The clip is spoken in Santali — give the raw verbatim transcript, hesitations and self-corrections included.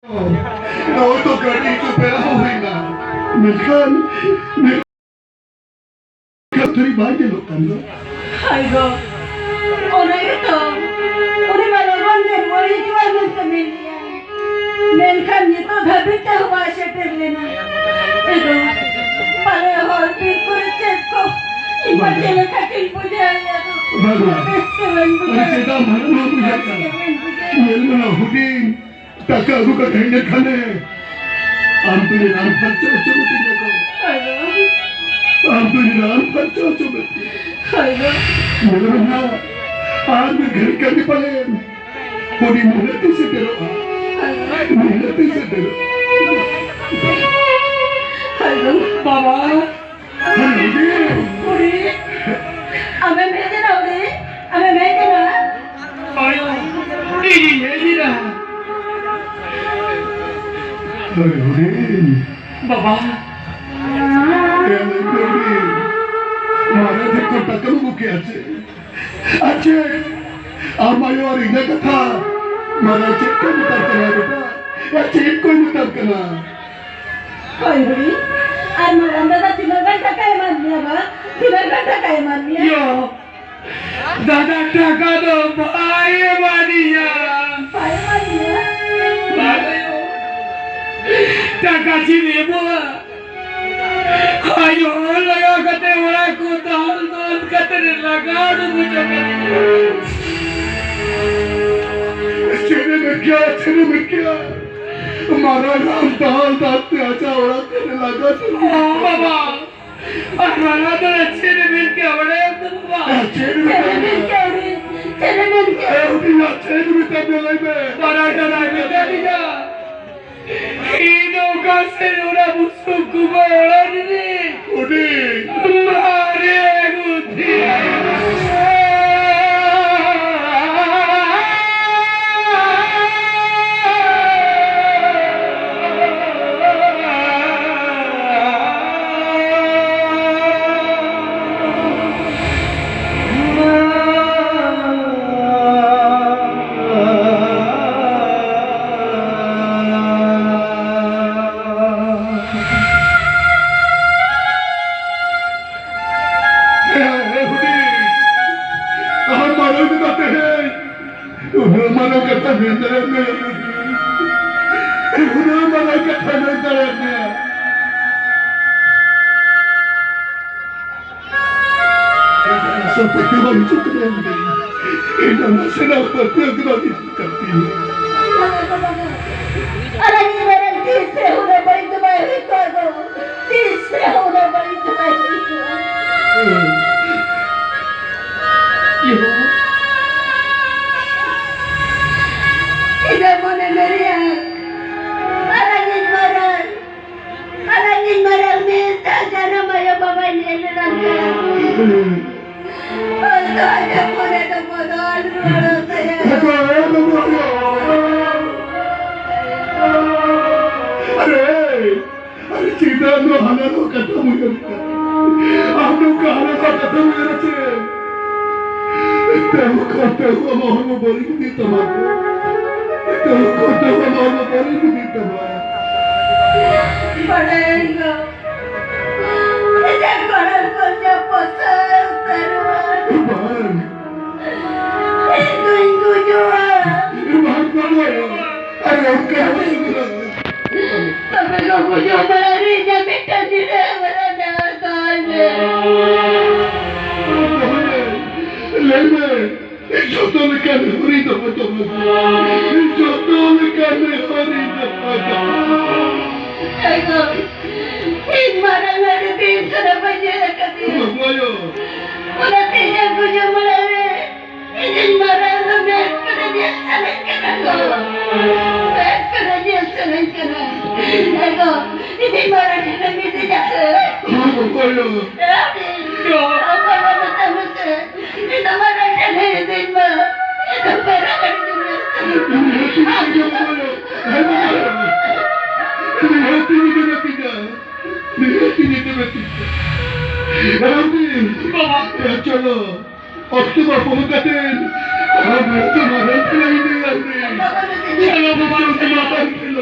ᱱᱚᱜᱼᱚᱭ ᱛᱚ ᱜᱟᱹᱰᱤ ᱦᱤᱡᱩᱜ ᱵᱮᱲᱟ ᱦᱚᱸ ᱦᱩᱭᱱᱟ, ᱢᱮᱱᱠᱷᱟᱱ ᱠᱷᱟᱹᱛᱨᱤ ᱵᱟᱭ ᱧᱮᱞᱚᱜ ᱠᱟᱱ ᱫᱚ᱾ ᱦᱟᱭ ᱜᱚ, ᱚᱱᱟ ᱜᱮᱛᱚ, ᱩᱱᱤ ᱢᱟ ᱞᱚᱜᱚᱱ ᱜᱮ ᱨᱩᱣᱟᱹᱲ ᱦᱤᱡᱩᱜᱼᱟ ᱢᱮᱱᱛᱮ ᱢᱮᱱ ᱞᱮᱜᱼᱟᱭ᱾ ᱢᱮᱱᱠᱷᱟᱱ ᱱᱤᱛᱚᱜ ᱫᱷᱟᱹᱵᱤᱡ ᱛᱮ ᱦᱚᱸ ᱵᱟᱭ ᱥᱮᱴᱮᱨ ᱞᱮᱱᱟ᱾ ᱮ ᱜᱚ, ᱯᱟᱞᱮ ᱦᱚᱨ ᱵᱤᱨ ᱠᱚᱨᱮ ᱪᱮᱫ ᱠᱚ ᱤᱧ ᱢᱟ ᱵᱟᱝᱟ᱾ ᱪᱮᱫ ᱞᱮᱠᱟ ᱪᱚᱧ ᱵᱩᱡᱷᱟᱹᱣᱮᱫᱼᱟ ᱜᱚ᱾ ᱵᱟᱝᱟ᱾ ᱵᱮᱥ ᱜᱮ ᱵᱟᱹᱧ ᱟᱨ ᱵᱩᱡᱷᱟᱹᱣᱮᱫᱼᱟ᱾ ᱪᱮᱫᱟᱜ ᱵᱟᱝ ᱵᱩᱡᱷᱟᱹᱜ ᱵᱮᱥ ᱠᱟᱱᱟ? ᱜᱮ ᱵᱟᱹᱧ ᱵᱩᱡᱷᱟᱹᱣᱮᱫᱼᱟ᱾ ᱧᱮᱞ ᱢᱮ ᱱᱟ ᱦᱩᱰᱤᱧ, ᱴᱟᱠᱟ ᱟᱹᱜᱩ ᱠᱟᱛᱮ ᱦᱮᱡ ᱞᱮᱱᱠᱷᱟᱱᱮ, ᱟᱢ ᱫᱚᱧ ᱨᱟᱱ ᱯᱷᱟᱨᱪᱟ ᱦᱚᱪᱚ ᱢᱮᱛᱤᱧᱟ ᱠᱚ᱾ ᱦᱳᱭ ᱜᱚ᱾ ᱟᱢ ᱫᱚᱧ ᱨᱟᱱ ᱯᱷᱟᱨᱪᱟ ᱦᱚᱪᱚ ᱢᱮᱛᱤᱧᱟ᱾ ᱦᱳᱭ ᱜᱚ᱾ ᱧᱮᱞ ᱢᱮ ᱱᱟᱜ, ᱟᱨ ᱢᱤᱫ ᱜᱷᱟᱹᱲᱤᱡ ᱠᱷᱟᱱ ᱜᱮ ᱯᱟᱞᱮᱱ ᱩᱱᱤ ᱱᱤᱦᱟᱹᱛ ᱮ ᱥᱮᱴᱮᱨᱚᱜᱼᱟ᱾ ᱦᱳᱭ ᱜᱚ᱾ ᱱᱤᱦᱟᱹᱛ ᱮ ᱥᱮᱴᱮᱨᱚᱜᱼᱟ᱾ ᱦᱳᱭ ᱜᱚ᱾ ᱵᱟᱵᱟ᱾ ᱦᱩᱰᱤᱧ᱾ ᱦᱩᱰᱤᱧ᱾ ᱟᱢᱮᱢ ᱦᱮᱡ ᱮᱱᱟ ᱦᱩᱰᱤᱧ? ᱟᱢᱮᱢ ᱦᱮᱡ ᱮᱱᱟ? ᱦᱳᱭ, ᱤᱧᱤᱧ ᱦᱮᱡ ᱮᱱᱟ᱾ ᱦᱳᱭ, ᱦᱩᱰᱤᱧ᱾ ᱵᱟᱵᱟ᱾ ᱮ ᱦᱩᱰᱤᱧ᱾ ᱢᱟᱨᱮ ᱴᱷᱮᱱ ᱠᱷᱚᱱ ᱴᱟᱠᱟᱢ ᱟᱹᱜᱩ ᱠᱮᱜᱼᱟ ᱪᱮ? ᱟᱨ ᱪᱮᱫ? ᱟᱢ ᱟᱭᱳ ᱟᱨ ᱤᱧᱟᱹᱜ ᱠᱟᱛᱷᱟ ᱢᱟᱨᱟᱝ ᱪᱮᱫ ᱠᱚ ᱢᱮᱛᱟᱢ ᱠᱟᱱᱟ ᱵᱮᱴᱟ? ᱟᱨ ᱪᱮᱫ ᱠᱚ ᱢᱮᱛᱟᱢ ᱠᱟᱱᱟ? ᱦᱳᱭ ᱦᱩᱰᱤᱧ, ᱟᱨ ᱢᱟᱨᱟᱝ ᱫᱟᱫᱟ ᱛᱤᱱᱟᱹᱜ ᱜᱟᱱ ᱴᱟᱠᱟᱭ ᱮᱢᱟᱫ ᱢᱮᱭᱟ ᱵᱟ? ᱛᱤᱱᱟᱹᱜ ᱜᱟᱱ ᱴᱟᱠᱟᱭ ᱮᱢᱟᱫ ᱢᱮᱭᱟ? ᱭᱳ, ᱫᱟᱫᱟ ᱴᱟᱠᱟ ᱫᱚ ᱵᱟᱭ ᱮᱢᱟᱫᱤᱧᱟ᱾ ᱵᱟᱭ ᱮᱢᱟᱫᱤᱧᱟ? ᱵᱟᱭ᱾ ᱴᱟᱠᱟ ᱪᱮᱫ ᱮᱢᱚᱜᱼᱟ? ᱟᱭᱳ ᱦᱚᱲ ᱞᱟᱜᱟ ᱠᱟᱛᱮ ᱚᱲᱟᱜ ᱠᱚ ᱫᱟᱞ ᱫᱟᱞ ᱠᱟᱛᱮ ᱞᱟᱜᱟ ᱩᱰᱩᱠ ᱦᱚᱪᱚ ᱠᱟᱫᱤᱧᱟ᱾ ᱪᱮᱫ ᱮ ᱢᱮᱱ ᱠᱮᱭᱟ, ᱪᱮᱫ ᱮ ᱢᱮᱱ ᱠᱮᱭᱟ? ᱢᱟᱨᱟᱝ ᱦᱟᱲᱟᱢ ᱫᱟᱞ ᱫᱟᱞ ᱛᱮ ᱟᱡᱟᱜ ᱚᱲᱟᱜ ᱠᱷᱚᱱ ᱮ ᱞᱟᱜᱟ ᱩᱰᱩᱠ ᱠᱮᱫ ᱠᱚᱣᱟ᱾ ᱵᱟᱵᱟ, ᱟᱨ ᱢᱟᱨᱟᱝ ᱫᱚ ᱪᱮᱫ ᱮ ᱢᱮᱱ ᱠᱮᱭᱟ ᱵᱟᱲᱟᱭᱟᱢ ᱛᱚ ᱵᱟᱵᱟ? ᱪᱮᱫ ᱮ ᱢᱮᱱ ᱠᱮᱭᱟ? ᱪᱮᱫ ᱮ ᱢᱮᱱ ᱠᱮᱭᱟ? ᱮ ᱦᱩᱰᱤᱧᱟ, ᱪᱮᱫ ᱮ ᱢᱮᱛᱟᱫ ᱢᱮᱭᱟ ᱞᱟᱹᱭ ᱢᱮ? ᱢᱟᱨᱟᱝ ᱫᱟᱫᱟᱭ ᱢᱮᱛᱟ ᱫᱤᱧᱟ᱾ ᱤᱧ ᱫᱚ ᱚᱠᱟ ᱥᱮᱫ ᱚᱱᱟ ᱵᱩᱥᱩᱵ ᱠᱚᱵᱟ ᱚᱲᱟᱜ ᱨᱮ ᱩᱰᱤ ᱢᱟᱨᱮ ᱟᱹᱜᱩ ᱛᱮ᱾ ᱦᱩᱱᱟᱹᱝ ᱵᱟᱰᱟᱭ ᱠᱟᱛᱷᱟ ᱞᱟᱹᱭ ᱫᱟᱲᱮᱭᱟᱜ ᱢᱮᱭᱟ᱾ ᱮᱴᱟᱜ ᱟᱥᱟ ᱯᱟᱹᱛᱭᱟᱹᱣ ᱵᱟᱝ ᱦᱤᱡᱩᱜ ᱠᱟᱱᱟ᱾ ᱮᱴᱟᱜ ᱱᱟᱥᱮᱱᱟᱜ ᱯᱟᱹᱛᱭᱟᱹᱣ ᱜᱮ ᱵᱟᱝ ᱦᱤᱡᱩᱜ ᱠᱟᱱ ᱛᱤᱧᱟ᱾ ᱟᱨ ᱤᱧ ᱢᱟᱨᱟᱝ ᱛᱤᱥ ᱨᱮᱦᱚᱸ ᱩᱱᱟᱹᱜ ᱵᱟᱹᱲᱤᱡ ᱫᱚ ᱵᱟᱭ ᱦᱩᱭ ᱠᱚᱜᱼᱟ ᱜᱚ᱾ ᱛᱤᱥ ᱨᱮᱦᱚᱸ ᱩᱱᱟᱹᱜ ᱵᱟᱹᱲᱤᱡ ᱫᱚ ᱵᱟᱭ ᱦᱩᱭ ᱠᱚᱜᱼᱟ᱾ ᱤᱧᱟᱹᱜ ᱢᱚᱱᱮ ᱢᱮᱱᱮᱜᱼᱟ, ᱟᱨ ᱤᱧ ᱢᱟᱨᱟᱝ ᱟᱞᱟᱝᱤᱡ ᱢᱟᱨᱟᱝ ᱢᱤᱥ ᱫᱚ ᱡᱟᱱᱟᱢ ᱟᱭᱳ ᱵᱟᱵᱟᱭ ᱧᱮᱞ ᱞᱮᱫᱟ ᱥᱮ? ᱦᱳᱭᱛᱳ ᱟᱡᱟᱜ ᱢᱚᱱᱮ ᱫᱚ ᱵᱚᱫᱚᱞ ᱨᱩᱣᱟᱹᱲᱚᱜ ᱛᱟᱭᱟ᱾ ᱟᱨᱮ, ᱟᱨᱮ, ᱪᱮᱫᱟᱜ ᱱᱚᱣᱟ ᱦᱟᱱᱟ ᱱᱚᱣᱟ ᱠᱟᱛᱷᱟᱢ ᱩᱭᱦᱟᱹᱨ ᱠᱮᱫᱟ? ᱟᱢ ᱱᱚᱝᱠᱟ ᱦᱟᱱᱟ ᱱᱚᱣᱟ ᱠᱟᱛᱷᱟᱢ ᱩᱭᱦᱟᱹᱨᱟ ᱪᱮ? ᱛᱮᱦᱩ ᱠᱷᱚᱱ ᱛᱮᱦᱩ ᱟᱢᱟᱜ ᱦᱚᱲᱢᱚ ᱵᱟᱹᱲᱤᱡ ᱤᱫᱤᱜ ᱛᱟᱢᱟ᱾ ᱛᱮᱦᱩ ᱠᱷᱚᱱ ᱛᱮᱦᱩ ᱟᱢᱟᱜ ᱦᱚᱲᱢᱚ ᱵᱟᱹᱲᱤᱡ ᱤᱫᱤᱜ ᱛᱟᱢᱟ᱾ ᱵᱟᱰᱟᱭᱟᱹᱧ ᱜᱚ, ᱤᱧᱟᱹᱜ ᱠᱚᱲᱟ ᱠᱚ ᱡᱟ ᱯᱚᱥᱟᱜ ᱩᱛᱟᱹᱨᱚᱜᱼᱟ᱾ ᱵᱟᱝ᱾ ᱤᱧ ᱫᱩᱧ ᱜᱩᱡᱩᱜᱼᱟ᱾ ᱵᱟᱝ, ᱵᱟᱝ, ᱵᱟᱝ᱾ ᱟᱨ ᱚᱱᱠᱟ ᱦᱚᱸ ᱵᱟᱝ᱾ ᱛᱚᱵᱮ ᱜᱚ, ᱜᱩᱡᱩᱜ ᱢᱟᱲᱟᱝ ᱨᱮ ᱤᱧᱟᱹᱜ ᱢᱤᱫᱴᱟᱝ ᱡᱤᱨᱟᱹ ᱵᱟᱞᱟ ᱱᱮᱦᱚᱨ ᱫᱚᱦᱚᱭ ᱢᱮ᱾ ᱞᱟᱹᱭ ᱢᱮ, ᱡᱚᱛᱚ ᱞᱮᱠᱟᱱ ᱦᱚᱨᱤ ᱫᱚᱦᱚ ᱛᱟᱵᱚᱱ᱾ ᱡᱚᱛᱚ ᱞᱮᱠᱟᱱ ᱦᱚᱨᱤ ᱫᱚᱦᱚ ᱛᱟᱵᱚᱱ᱾ ᱮᱜᱳ, ᱤᱧ ᱢᱟᱨᱟᱝ ᱟᱹᱰᱤ ᱫᱤᱱ ᱠᱷᱚᱱᱟᱜ ᱵᱟᱹᱧ ᱧᱮᱞ ᱟᱠᱟᱫᱮᱭᱟ᱾ ᱵᱟᱵᱟᱭᱳ᱾ ᱚᱱᱟᱛᱮ ᱤᱧᱟᱹᱜ ᱜᱩᱡᱩᱜ ᱢᱟᱲᱟᱝ ᱨᱮ ᱤᱧᱤᱧ ᱢᱟᱨᱟᱝ ᱫᱚ ᱢᱮᱫ ᱠᱚᱨᱮ ᱧᱮᱞ ᱥᱟᱱᱟᱧ ᱠᱟᱱᱟ ᱜᱚ᱾ ᱢᱮᱫ ᱠᱚᱨᱮ ᱧᱮᱞ ᱥᱟᱱᱟᱧ ᱠᱟᱱᱟ᱾ ᱮ ᱜᱚ, ᱤᱧᱤᱧ ᱢᱟᱨᱟᱝ ᱠᱟᱱᱟ ᱢᱤᱫ ᱫᱤᱱ ᱟᱥᱮ᱾ ᱚᱠᱚᱭ ᱫᱚ? ᱚᱠᱚᱭ ᱫᱚ ᱢᱮᱛᱟᱭ ᱢᱮᱥᱮ? ᱤᱧ ᱫᱚ ᱢᱟᱨᱟᱝ ᱠᱟᱱᱟ ᱤᱧ ᱫᱚ ᱢᱟ᱾ ᱤᱧ ᱫᱚ ᱢᱟᱨᱟᱝ ᱠᱟᱱᱟ ᱤᱧ ᱫᱚ ᱢᱟ᱾ ᱱᱤᱦᱟᱹᱛ ᱤᱧ ᱫᱚ ᱢᱮᱛᱟᱹᱧᱟ᱾ ᱱᱤᱦᱟᱹᱛ ᱤᱧ ᱫᱚ ᱢᱮᱛᱟᱹᱧᱟ᱾ ᱨᱟᱢᱫᱤᱱ᱾ ᱵᱟᱵᱟ᱾ ᱮ, ᱪᱚᱞᱚ᱾ ᱚᱠᱛᱚ ᱢᱟ ᱯᱚᱞᱚᱢ ᱠᱟᱛᱮᱱ, ᱟᱨ ᱱᱤᱛᱚᱜ ᱢᱟ ᱨᱟᱹᱥᱠᱟᱹ ᱞᱟᱹᱜᱤᱫ ᱞᱟᱹᱭ ᱟᱞᱮ᱾ ᱪᱟᱞᱟᱣ ᱵᱟᱵᱟ, ᱪᱟᱞᱟᱣ ᱵᱟᱵᱟ᱾